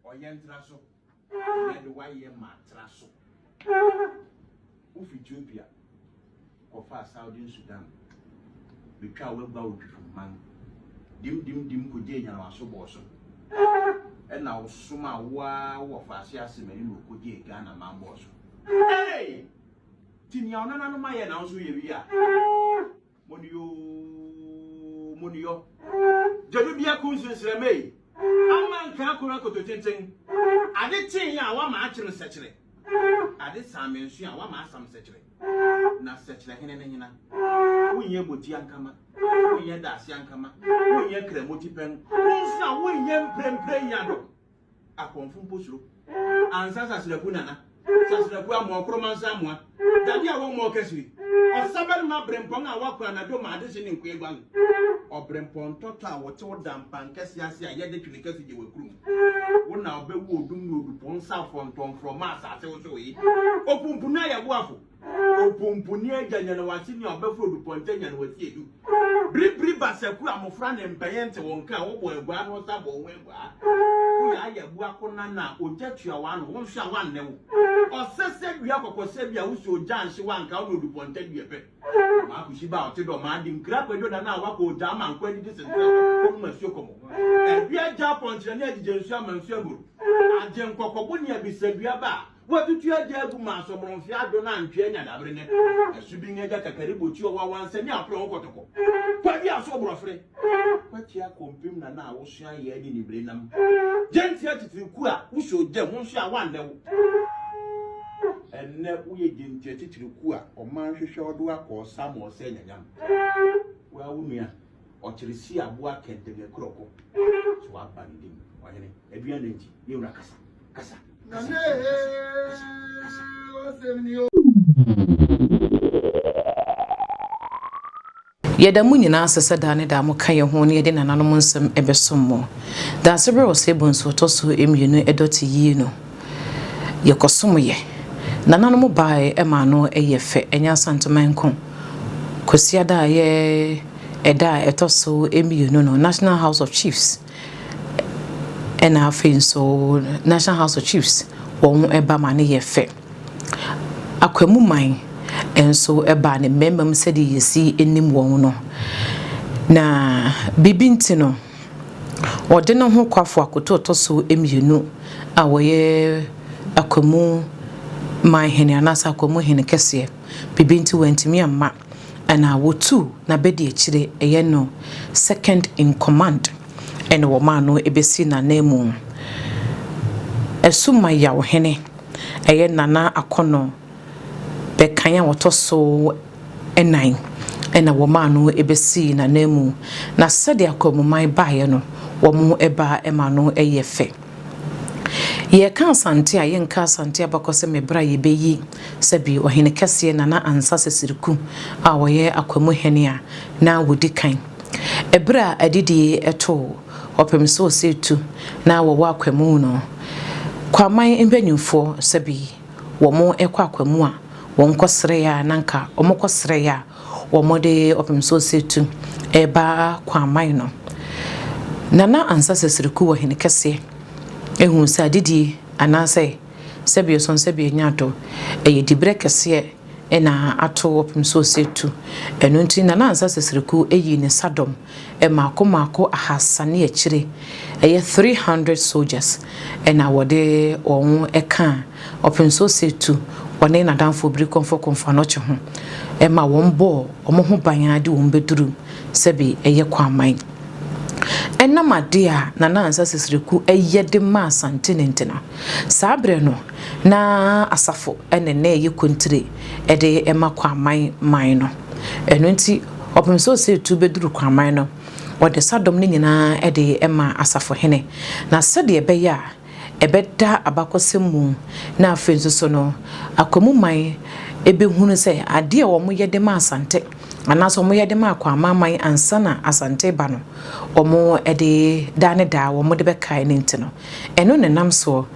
Ɔyɛ ntra so, na ɛde wayɛ ma atra so. Wofi Ethiopia kɔfaa Southern Sudan, betwaa w'agua wɔ Twifo man, dim dim dim kogyee Nyanawaso bɔɔ so. Ɛna wosomaa wo ara wo wɔfaase Asemani na okogyee Ghana man bɔɔ so. Hey! Ti nea wo nananom ayɛ na wo nso woyɛ wie a, Monuyɔ oo, monuyɔ. Dwadu biako nsensrɛmɛ yi, ama nka akoro akoto tenten. Ade kyee a wama akyere nsɛkyerɛ. Ade saa me nso a wama asam nsɛkyerɛ. Na sɛkyerɛ hene ne hena? Wonyɛ boti ankama, wonyɛ daase ankama, wonyɛ kramoti pɛn, wo nso a wonyɛ mprempren yadom. Akɔmfo mpo suro. Ansa Sasraku nana, Sasraku amoa, ɔkoroma nsa amoa, dade a wɔmmɔɔ kasiri, ɔsabarima berempɔn a wakɔ anadwo ma adehye ne nkoa guan, ɔberempɔn tɔtɔ a wɔtew dampan kɛse ase a yɛde twene kɛse gye w'akurum. Wo na ɔbɛwo odum ne odupɔn nsa fɔntɔmfrɔm ma asase wosowee. Opumpuni ayɛboafo. Opumpuni agya nyanawase ni a ɔbɛforo odupɔnkyɛ nyanawasi edu. Biribiri basaku a mmofra ne mpanyin nte wo nka a wobɔ aguaa na wɔsan bɔ wo ho aguaa. Woyɛ ayɛbo akɔnnanna a ogya tua w'ano, wo nso a wɔannɛ wo. Ɔsɛsɛ dua kɔkɔsɛ bi a wosɔ ogya anhye wo anka wo ne odupɔnkyɛ dua pɛ. Ɔmaa kusi ba a ɔte dɛ ɔmaa de nkira kwadwo da no a wakɔ ogya ama nko adidi sentene a kɔnom asuo kɔmɔ. Adua agya apɔnkyerɛ ne agyigya nsuo ama nsuo agoru. Agye nkɔkɔbo ne abisadua ba a Watutu agya agu ma asɔmorɔmfe adɔ na antwe anya dabere nɛ. Asubin agya kakari botwi ɔwɔ awansani aprɛ ho kɔtɔkɔ. Kwadi aso ɔborɔfere. Kwati akɔmpem na na awosua yɛ ne nimire nam. Gyenti atitiri ku a wosɔ ogya mu nso a wannɛ wo. Ɛnnɛ woyɛ gyenti atitiri ku a ɔman hwehwɛ ɔdo akɔ ɔsa ma ɔsɛ nyanyam. Woa wo nua ɔkyere si aboa kɛntɛn akurɔkɔ so waba ne dim ɔhene aduan na nti yɛwura kasa kasa. Nana ee, w'asɛm ni o. Yɛda mo nyinaa ase sɛ daa ne daa moka yɛn ho na yɛde nananom nsɛm bɛsom mo. Daasebrɛ Osei Bonsu ɔtɔ so mmienu dɔ te yie no, yɛkɔsomoeɛ. Nananom baeɛ ma ano yɛ fɛ, ɛnyɛ Asanteman nko. Kwasiada a ɛyɛ ɛda a ɛtɔ so mmienu no, National House of Chiefs, Ɛna afei nso National House of Chiefs wɔn ba ma no yɛ fɛ. Akwamu man nso baa ne mmarima mu sɛdeɛ yɛsi nim wɔn no. Na biribi nti no, ɔde ne ho kwafo akoto ɔtɔ so mmienu a wɔyɛ Akwamu man hene anaasɛ Akwamu hene kɛseɛ. Biribi nti wantumi amma. Ɛna wɔtuu n'abadiakyire, ɛyɛ no second in command, ɛna wɔmaa no bɛsii n'ananmu. Asuma Yaw hene, ɛyɛ Nana Akɔnɔ Bɛkan a ɔtɔ so nnan, ɛna wɔmaa no bɛsii n'ananmu. Na sɛdeɛ Akwamuman baeɛ no, wɔba ma no yɛ fɛ. Yɛreka Asante a, yɛnka Asante abakɔsɛm ɛberɛ a yɛbɛyi sɛbi Ɔhene kɛseɛ Nana Ansah Sesiriku a ɔyɛ Akwamu hene a na wɔdi kan. Ɛberɛ a adidie too ɔpem sɛ ɔsɛetu na wɔwɔ Akwamu no, Kwaman mpanyinfoɔ sɛbi wɔn kɔ Akwamu a wɔn kɔsrɛɛ a na nka wɔn kɔsrɛɛ a wɔde ɔpem sɛ ɔsɛetu reba Kwaman no. Nana Ansah Sesiriku wɔ hene kɛseɛ huu sɛ adedie anaasɛ sɛbi ɔsɔn sɛbi anya adɔ ɛyɛ diberɛ kɛseɛ na ato ɔpem sɛ ɔsɛetu. Ɛno nti Nana Ansah Sesiriku yii ne sadɔm mmaako mmaako ahasa ne akyire, ɛyɛ 300 soldiers na wɔde wɔn kaa Ɔpemsoɔ Setu, ɔne n'adamfo Obirikɔmfoɔ Komfo Anokye ho ma wɔn bɔɔ wɔn ho ban ara de wɔn bɛduru sɛbe ɛyɛ Kwaman. Ɛnam adeɛ a Nana Ansah Sesiriku yɛ de maa Asante no nti no, saa berɛ no na asafo ne na ɛyɛ kontire de ma Kwaman man no. Ɛno nti Ɔpemsoɔ Setu bɛduru Kwaman no, ɔde sadɔm no nyinaa de maa asafohene. Na sɛdeɛ ɛbɛyɛ a ɛbɛda abakɔsɛm mu na afei nso so no Akwamu man bɛhunu sɛ adeɛ a wɔyɛ de ma Asante anaasɛ wɔyɛ de ma Akwamma man ansa na Asante reba no wɔde daa ne daa wɔde bɛkae no nti no ɛno na ɛnam soɔ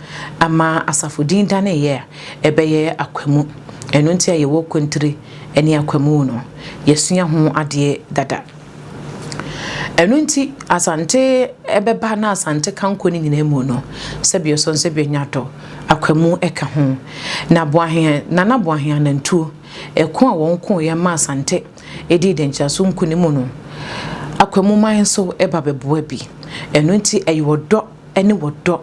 ama asafo din daneeɛ a ɛbɛyɛ Akwamu. Ɛno nti a yɛwɔ Kontire ne Akwamu no yɛasua ho adeɛ dada. Ɛno nti Asante bɛba na Asante kanko no nyinaa mu no, sɛbi ɔsɔ sɛbi anya dɔ, Akwamu ka ho. Na Boahe, Nana Boahe Anantuo, ɛko a wɔn koeɛ ma Asante dii Dɛnkyɛaso nkunim no, Akwamu man nso ba bɛboa bi. Ɛno nti ɛyɛ ɔdɔ ne wɔdɔ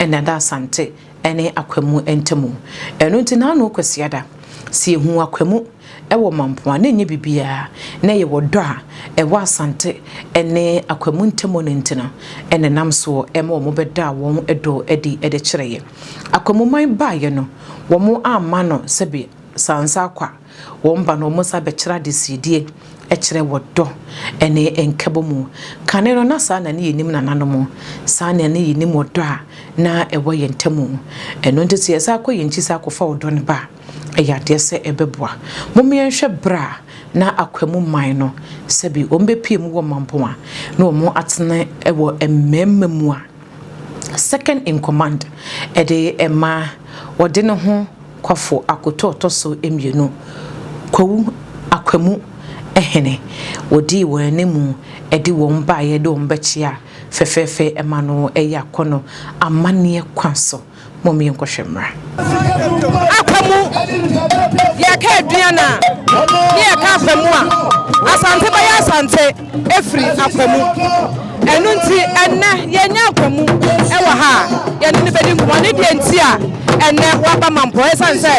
na ɛda Asante ne Akwamu ntamu. Ɛno nti Naano Kwasiada, sɛ yɛhu Akwamu wɔ Mampoa na ɛnyɛ biribiara, na ɛyɛ ɔdɔ a ɛwɔ Asante ne Akwamu ntamu no nti no na ɛnam soɔ ma wɔbɛdaa wɔn dɔ adi de kyerɛeɛ. Akwamu man baeɛ no, wɔn amma no sɛbe sansa kwa, Wɔn ba no, wɔn nsa bɛkyerɛ adesiedie, kyerɛ wɔdɔ ne nkabɔmu. Kane no, na saa na ne yɛnim nananom, saa na ne yɛnim ɔdɔ a na ɛwɔ yɛn ntamu. Ɛno nti sɛ yɛsan kɔ yɛn akyi san kɔfa ɔdɔ no ba a, ɛyɛ adeɛ sɛ ɛbɛboa. Mom yɛnhwɛ berɛ a na Akwamu man no, sɛbi wɔn bɛpue mu wɔ Mampong a, na wɔn atena wɔ mmarima mu a, second in command de ma wɔde ne ho Kwafo Akoto ɔtɔ so mmienu, Kwawu Akwamu hene. Wɔdii wɔn anim de wɔn baeɛ de wɔn bɛkyea fɛfɛɛfɛ ma no yɛ akɔnnɔ amanneɛ kwan so. Mom yɛnkɔhwɛ mmra. Akwamu, yɛka aduan a, ne yɛka akwamu a, Asante bɛyɛ Asante. firi Akwamu. Ɛno nti, ɛnnɛ yɛanya Akwamu wɔ ha a yɛne no bɛdi nkɔmmɔ ne deɛ nti a ɛnnɛ waba Mampɔn. Ɛsiane sɛ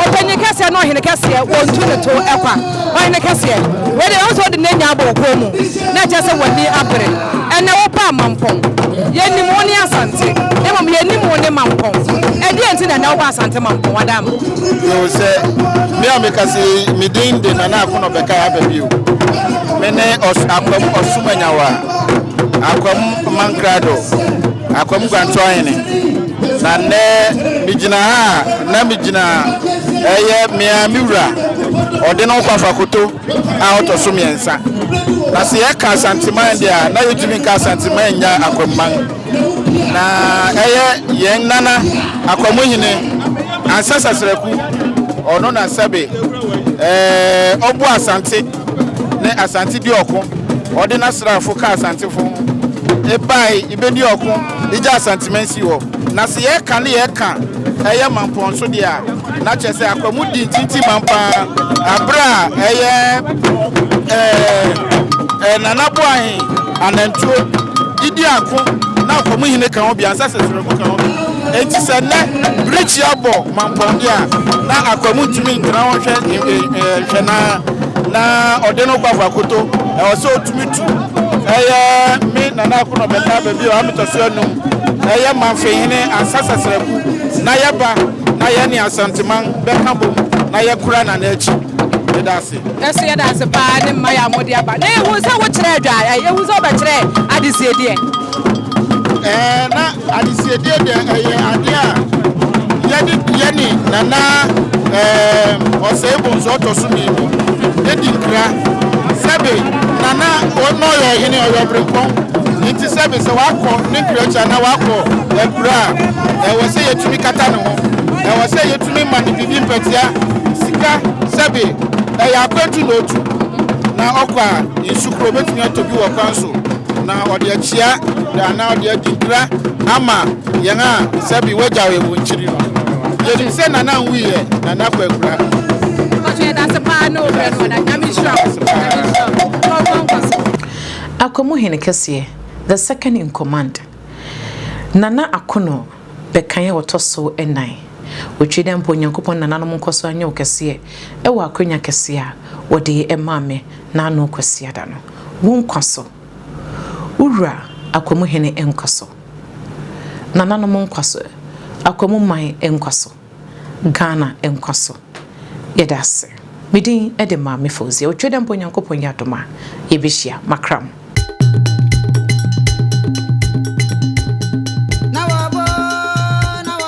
ɔpanyin kɛseɛ ne ɔhene kɛseɛ wɔntu ne to kwa. Ɔhene kɛseɛ, wei deɛ ɛho sɛ wode n'anya abɔ wo kɔn mu na ɛkyerɛ sɛ w'ani abere. Ɛnnɛ wobaa Mampɔn. Yɛnim wo ne Asante, na mmom yɛnnim wo ne Mampɔn. Ɛdeɛn nti na ɛnnɛ wobaa Asante Mampɔn? Wadaama. Yoo sɛ me a mekasa yi me din de Nana Akono Bɛkae aba bio. Me ne Akwam Ɔsom Anyawa, Akwam Mankrado, Akwam Guantoahene. Na nnɛ megyina ha a na megyina ɛyɛ mea me wura ɔde no kwafa koto a ɔtɔ so mmiɛnsa. Na sɛ yɛka Asanteman deɛ a na yɛtumi nka Asanteman nya Akwamman. Na ɛyɛ yɛn nana Akwamuhene Ansa Sasraku, ɔno na sɛbe ɛɛ ɔbɔ Asante ne Asante di ɔko, ɔde n'asraafo ka Asantefo ho ebae ibedi ɔko igya Asanteman si hɔ. Na sɛ yɛka ne yɛka ɛyɛ Mampɔn so deɛ a, na kyerɛ sɛ Akwamu di ntintiman paa abere a ɛyɛ ɛɛ Nana Boahen Anantuo didi ako na Akwamu hene ka ho bi ansa sɛ Serɛku ka ho bi. Enti sɛ nnɛ brekyi abɔ Mampɔn deɛ a, na Akwamu ntumi ntena hɔ nhwɛ nhwɛ na na ɔde no kɔ afakoto. Ɛwɔ sɛ ɔtumi tu. Ɛyɛ me Nana Akonɔ bɛka baabi a ɔha metɔ so anum. Ɛyɛ Mamfehene ansa sɛ Serɛku na yɛba na yɛne Asanteman bɛka bom na yɛkora Nana akyi. Meda ase. Yɛso yɛda ase paa ne mma yɛ a mode aba. Na yɛhu sɛ wokyerɛ adwa, yɛhu sɛ wobɛkyerɛ adesiedeɛ. Ɛɛ na adesiedeɛ deɛ ɛyɛ adeɛ a yɛde yɛne Nana ɛɛ Ɔsɛe Bonsu ɔtɔ so mmienu edi nkra. Sɛbe Nana ɔno ɔyɛ ɔhene ɔyɛ ɔbrempɔn nti sɛbe sɛ wakɔ ne nkra akyi anaa wakɔ akura a ɛwɔ sɛ yɛtumi kata ne ho. Ɛwɔ sɛ yɛtumi ma no biribi mpɛtea sika sɛbe ɛyɛ akwantu na otu na ɔkɔ a nsu koro obetumi atɔ bi wɔ kwan so na ɔde akyia anaa ɔde adi nkra ama yɛn a sɛbe wagyaw yɛn wɔ nkyiri no. Yɛnim sɛ Nana nwuiɛ, Nana kɔ akura. Mpacho yɛda ase paa ne wo berɛ no ɔda Nyame nhyira wo. Nyame nhyira wo. Na ɔmma nkwa so. Akwamu Hene Kɛseɛ, The Second in Command, Nana Akono Bɛkan a ɔtɔ so nnan. Otwi dɛ mpo Onyankopɔn nananom nkɔso anyɛ wo kɛseɛ wɔ akwanya kɛseɛ a wɔde maa me n'ano Kwasiada no. Wo nkwa so. Wo wura Akwamu Hene nkwa so. Nananom nkwa so. Akwamu man nkwa so. Ghana nkwa so. Yɛda ase. Me din de Maame Fauzia. Otwi dɛ mpo Onyankopɔn yɛ adom a, yɛbɛhyia. Makram.